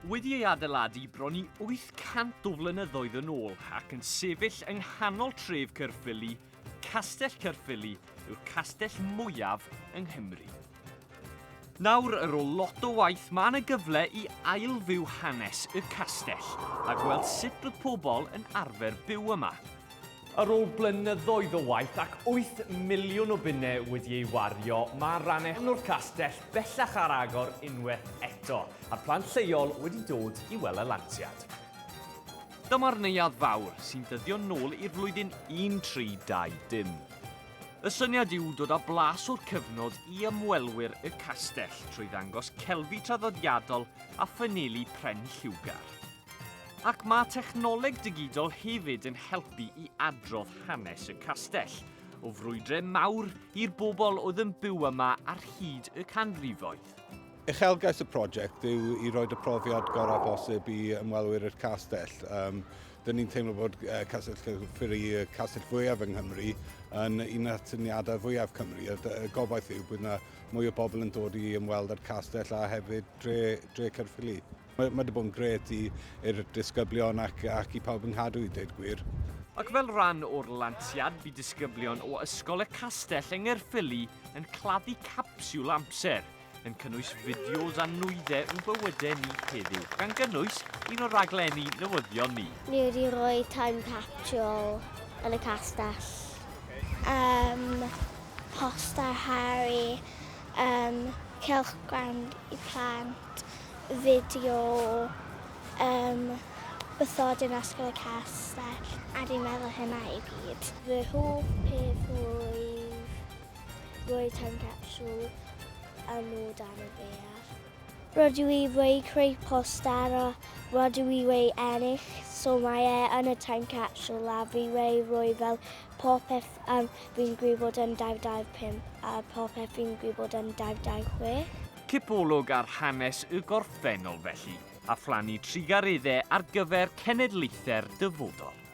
Wedi ei adeiladu bron i 800 o flynyddoedd yn ôl ac yn sefyll yng nghanol tref Caerffili, Castell Caerffili yw'r castell mwyaf yng Nghymru. Nawr, ar ôl lot o waith, mae yna gyfle i ail-fyw hanes y castell a gweld sut roedd pobl yn arfer byw yma. Ar ôl blynyddoedd o waith ac 8 miliwn o bunnau wedi ei wario, mae rhannau o'r castell bellach ar agor unwaith eto, a'r plant lleol wedi dod i weld y lansiad. Dyma'r Neuadd Fawr, sy'n dyddio nôl i'r flwyddyn 1320. Y syniad yw dod â blas o'r cyfnod i ymwelwyr y castell trwy ddangos celfi traddodiadol a phaneli pren lliwgar. Ac mae technoleg digidol hefyd yn helpu i adrodd hanes y castell, o frwydrau mawr i'r bobl oedd yn byw yma ar hyd y canrifoedd. Uchelgais y prosiect yw i roed y profiad gorau bosib i ymwelwyr i'r castell. Um, Dyn ni'n teimlo bod Castell Caerffili, y castell fwyaf yng Nghymru, yn un o'r atyniadau fwyaf Cymru. Y gobaith yw bod yna mwy o bobl yn dod i ymweld â'r castell a hefyd dre, dre Caerffili. Mae wedi bod yn grêt i'r disgyblion ac, ac i pawb yng Nghadw i dweud gwir. Ac fel rhan o'r lansiad, bu disgyblion o Ysgol y Castell yng Nghaerffili yn claddu capsiwl amser, yn cynnwys fideos a nwyddau o'n bywydau ni heddiw, gan gynnwys un o raglenni newyddion ni. Ni wedi rhoi time capsule yn y castell. Um, poster Harry, um, cylchgrawn i plant. Fideo um, bathodyn Ysgol y Castell a dwi'n meddwl hynna i gyd. Fy hoff peth oedd rhoi time capsule a nhw dan y ddaear. Rydw i wedi creu poster a rydw i wedi ennill, so mae e yn y time capsule a fi wedi rhoi fel popeth um, fi'n gwybod yn 225 a popeth fi'n gwybod yn 226. Cipolwg ar hanes y gorffennol felly, a phlannu trugareddau ar gyfer cenedlaethau'r dyfodol.